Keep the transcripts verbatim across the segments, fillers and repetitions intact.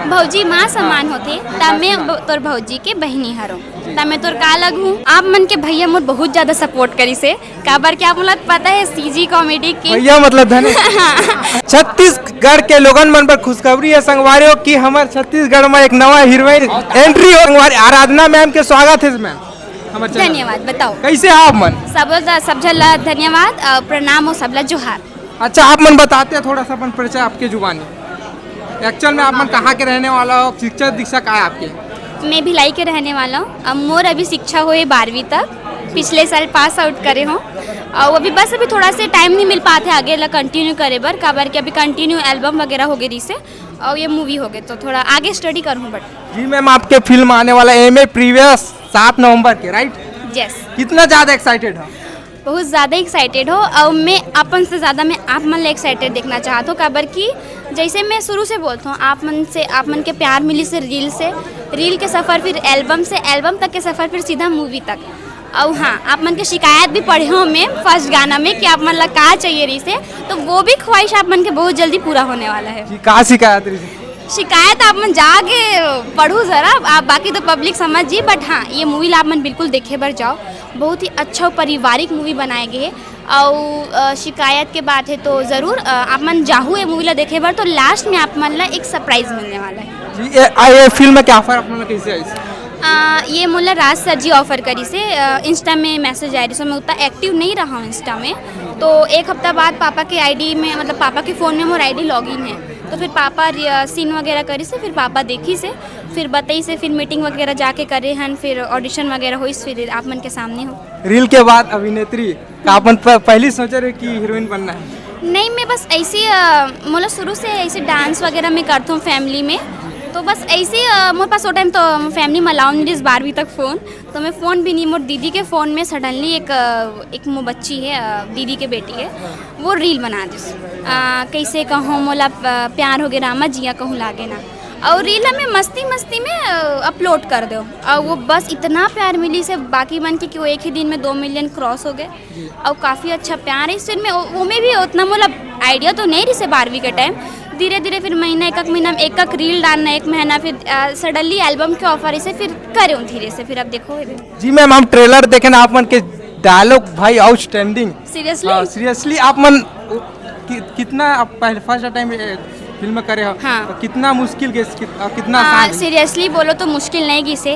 भौजी माँ समान होथे, त मैं ब-, तोर भौजी के बहिनी हरों, त मैं तोर का लगहूँ? आप मन के भैया मोर बहुत ज्यादा सपोर्ट करिस हे, काबर के आप मन ला पता है सीजी कॉमेडी के। भैया मतलब धने। छत्तीसगढ़ के लोगन मन बर खुशखबरी है संगवारी हो कि हमर छत्तीसगढ़ में एक नवा हीरोइन एंट्री हो। संगवारी आराधना मैम के स्वागत है मैम। हमर चैनल। धन्यवाद। बताओ कैसे हो आप मन? सब, सब झन ला धन्यवाद, अ, प्रणाम हो, सब ला जोहार। अच्छा, आप मन बताते हैं थोड़ा सा अपन परिचय आपके जुबानी। एक्चुअल में आप मन कहाँ के रहने वाला हो, शिक्षा दीक्षा का है आपके? मैं भिलाई के रहने वाला हूँ। अब मोर अभी शिक्षा होए बारहवीं तक, पिछले साल पास आउट करे हूँ। और अभी बस अभी थोड़ा से टाइम नहीं मिल पाते आगे ला कंटिन्यू करे बर, काबर के अभी कंटिन्यू एल्बम वगैरह हो गए रिसे और ये मूवी हो गए, तो थोड़ा आगे स्टडी करूँ बट। जी मैम, आपके फिल्म आने वाला एम ए प्रीवियस सात नवंबर के, राइट? यस। कितना ज़्यादा एक्साइटेड हो? बहुत ज़्यादा एक्साइटेड हो और मैं अपन से ज़्यादा मैं आप मन ला एक्साइटेड देखना चाहत हूँ, काबर कि जैसे मैं शुरू से बोलत हूँ, आप मन से, आप मन के प्यार मिली से रील से, रील के सफ़र फिर एल्बम से, एल्बम तक के सफ़र फिर सीधा मूवी तक। और हाँ, आप मन के शिकायत भी पढ़े हो मैं फर्स्ट गाना में कि आप मन ला का चाहिए रिसे, तो वो भी ख्वाहिश आप मन के बहुत जल्दी पूरा होने वाला है। जी, का शिकायत रही? शिकायत आप मन जाके पढ़ू जरा, आप बाकी तो पब्लिक समझ जी, बट हाँ, ये मूवी ला आप मन बिल्कुल देखे बर जाओ, बहुत ही अच्छा पारिवारिक मूवी बनाए गए है। और अ, शिकायत के बात है तो जरूर अ, आप मन जाहू ये मूवी ला देखे बर, तो लास्ट में आप मन ला एक सरप्राइज मिलने वाला है। जी, ये, आ, ये फिल्म के ऑफर आप मन ला कैसे आई? आ, ये मोला राज सर जी ऑफर करिस हे, इंस्टा में मैसेज आए रिसे, मैं उतना एक्टिव नहीं रहा हूँ इंस्टा में, तो एक हफ्ता बाद पापा के आईडी में, मतलब पापा के फ़ोन में मोर आईडी लॉगिन है, तो फिर पापा सीन वगैरह करिस हे, फिर पापा देखिस हे, फिर बताइस हे, फिर मीटिंग वगैरह जाके करे हन, फिर ऑडिशन वगैरह होइस, फिर आप मन के सामने हो। रील के बाद अभिनेत्री का अपन प-, पहली सोचे रहे कि हीरोइन बनना है? नहीं, मैं बस ऐसे ही, अ, मतलब शुरू से ऐसे डांस वगैरह मैं करता हूँ फैमिली में, तो बस ऐसे ही, अ, मोर पास वो टाइम तो फैमिली में अलाउ नहीं रहिस बारहवीं तक फ़ोन, तो मैं फ़ोन भी नहीं, मोर दीदी के फ़ोन में सडनली एक, अ, एक मो बच्ची है, अ, दीदी के बेटी है, वो रील बना दिस, अ, कैसे कहूँ मोला, अ, प्यार हो गए रामा जिया कहूँ लागे ना, और रील में मस्ती मस्ती में, अ, अपलोड कर दो, और वो बस इतना प्यार मिलिस हे बाकी मन के कि वो एक ही दिन में दो मिलियन क्रॉस हो गए। और काफ़ी अच्छा प्यार है इस फिल्म में। वो, वो में भी उतना मोला आइडिया तो नहीं रहिस हे बारहवीं के टाइम, धीरे धीरे फिर महीना, एक एक महीना में एक एक रील डालना, एक महीना फिर सडनली एल्बम के ऑफर इसे फिर करे हूँ धीरे से, फिर अब देखो। जी मैम, हम ट्रेलर देखे ना, आप मन के डायलॉग भाई आउटस्टैंडिंग। सीरियसली? हाँ, सीरियसली आप मन कि, कितना आप पहले फर्स्ट टाइम फिल्म करे हो, हाँ। तो कितना मुश्किल के कित-, और कितना हाँ, आसान है? सीरियसली बोलो तो मुश्किल नहीं गिस हे।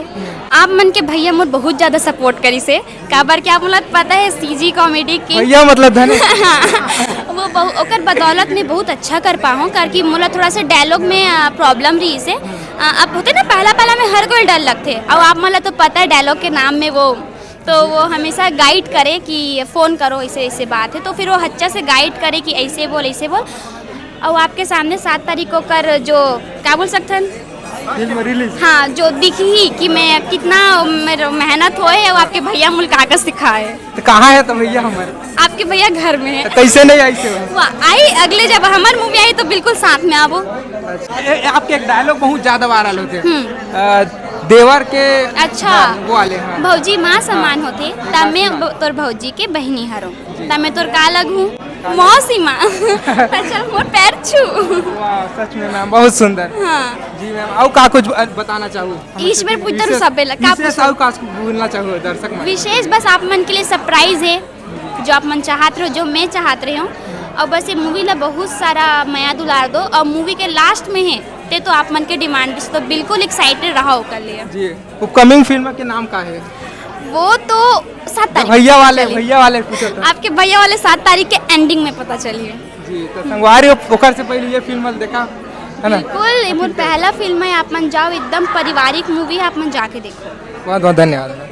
आप मन के भैया मोर बहुत ज्यादा सपोर्ट करिस हे, काबर के आप मोला पता है सीजी कॉमेडी के। भैया मतलब धने। वो बहु-, ओकर बदौलत मैं बहुत अच्छा कर पाहूँ, करके मोला थोड़ा सा डायलॉग में, आ, प्रॉब्लम रहिस हे। आ, अब होथे ना पहला पहला में हर कोई डर लगथे, और आप मोला तो पता है डायलॉग के नाम में वो, तो वो हमेशा गाइड करे कि फोन करो, ऐसे ऐसे बात है, तो फिर वो अच्छा से गाइड करे कि ऐसे बोल, ऐसे बोल। और आपके सामने सात तारीख को कर जो, का बोल सकथन? Film release. हाँ, जो दिखही कि मैं कितना मेरा मेहनत होए है, वो आपके भैया मोला का का सिखाए। तो कहाँ है तो भैया हमारे? आपके भैया घर में है। तो कैसे नहीं आई से? वो आई अगले, जब हमार मूवी आई तो बिल्कुल साथ में आबो। अच्छा, ए, ए, आपके एक डायलॉग बहुत ज्यादा वायरल होथे। हम्म। अ, देवर के अच्छा। हाँ, वो वाले, हाँ। भौजी माँ समान हाँ। होथे, हाँ, त मैं हाँ। ब-, तोर भौजी के बहिनी हरों, जी। त मैं तोर का लगहूँ? मौसी माँ। अच्छा, मोर पैर छू। वाह, सच में मैम, बहुत सुंदर। हाँ। जी मैम, और का कुछ ब-, बताना चाहू? ईश्वर पुत्र विशेष, सबे ला, का विशेष पूछो? और का बोलना चाहू दर्शक मन? विशेष बस आप मन के लिए सरप्राइज है, जो आप मन चाहत रहो, जो मैं चाहत रहे हूँ। और बस ये मूवी ला बहुत सारा मया दुलार दो, और मूवी के लास्ट में है ते तो आप मन के डिमांड, तो बिल्कुल एक्साइटेड रहा ओकर लिए। जी, अपकमिंग फिल्म के नाम का है? वो तो सात तारीख भैया वाले, चलिए। भैया वाले पूछो तो। आपके भैया वाले सात तारीख के एंडिंग में पता चलिए। जी, तो संगवारी ओकर से पहले ये फिल्म देखा है ना? बिल्कुल, ये मोर पहला फिल्म है, आप मन जाओ, एकदम पारिवारिक मूवी है, आप मन जाके देखो। बहुत बहुत धन्यवाद।